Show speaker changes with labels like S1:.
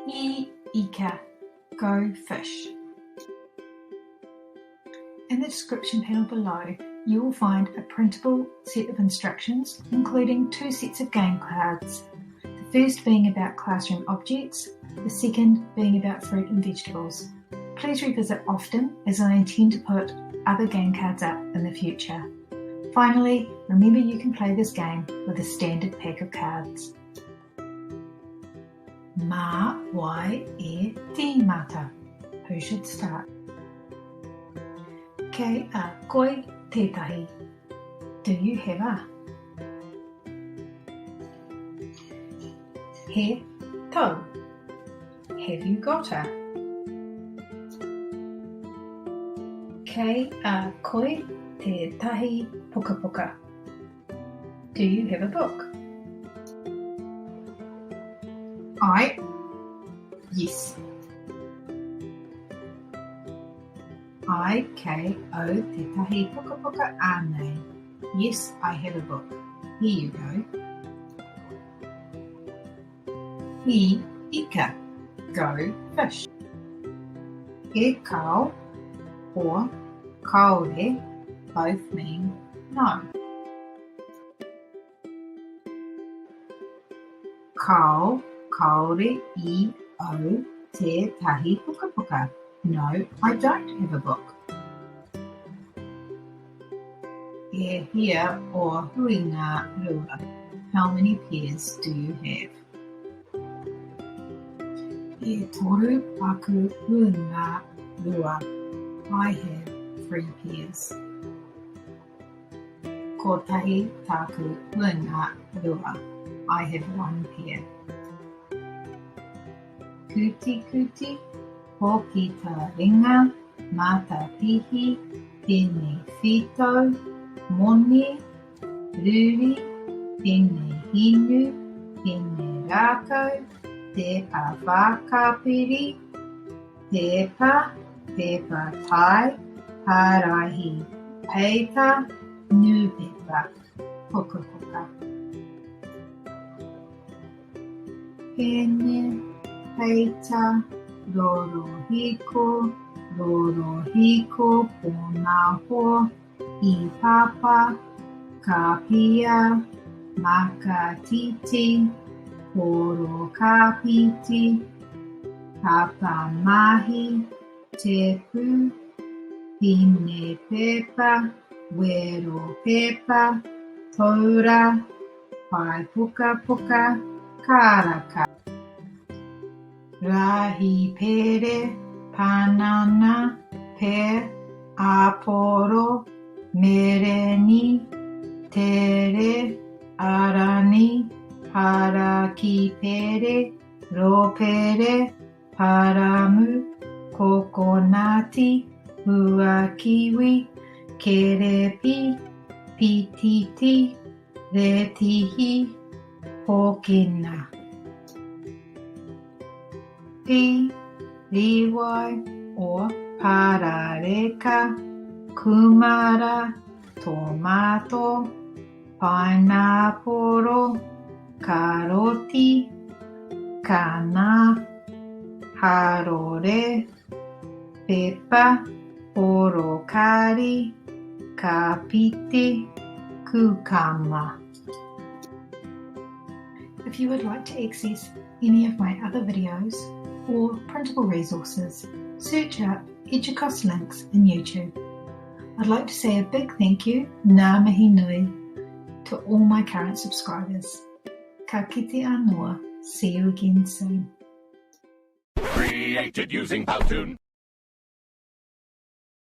S1: Hī ika, go fish. In the description panel below, you will find a printable set of instructions, including 2 sets of game cards, the first being about classroom objects, the second being about fruit and vegetables. Please revisit often as I intend to put other game cards up in the future. Finally, remember you can play this game with a standard pack of cards. Mā wai e tīmata? Who should start? Kei a koe tētahi. Do you have a? He tau. Have you got a? Kei a koe tētahi pukapuka. Do you have a book? I. Yes. I kei au tētahi pukapuka ānei. Yes, I have a book. Here you go. Hī ika, go fish. E kāo or kāore both mean no. Kāo, kāore i au tētahi pukapuka. No, I don't have a book. E hia o huinga rua? How many pairs do you have? E toru aku huinga rua. I have 3 pairs. Kotahi tāku huinga rua. I have 1 pair. Kutikuti, hoki ta ringa, matapihi, tēnei whitau, moni, ruri, tēnei hinu, tēnei rākau, te pa whakapiri, pēpa, pēpa tai, paraihi, peita, nūpepa, pukapuka. Pēne, peita, rorohiko, rorohiko pōnaho, i-papa, kāpia, makatiti, porokāpiti, papamahi, tēpu, pine pepa, wero pepa, taura, pae pukapuka, karaka. Rahi pere, panana, pear, āporo, mereni, tere, arani, parakipere, rōpere, paramu, kokonati, huakiwi, kerepi, pititi, retihi, hōkena. Pī, rīwai, or parareka, kūmara, tōmato, painaporo, karoti, kana, harore, pepa, porokari, kāpiti, kūkama. If you would like to access any of my other videos or printable resources, search up Educause links in YouTube. I'd like to say a big thank you, ngā mihi nui, to all my current subscribers. Ka kite anō, see you again soon.
S2: Created using Powtoon.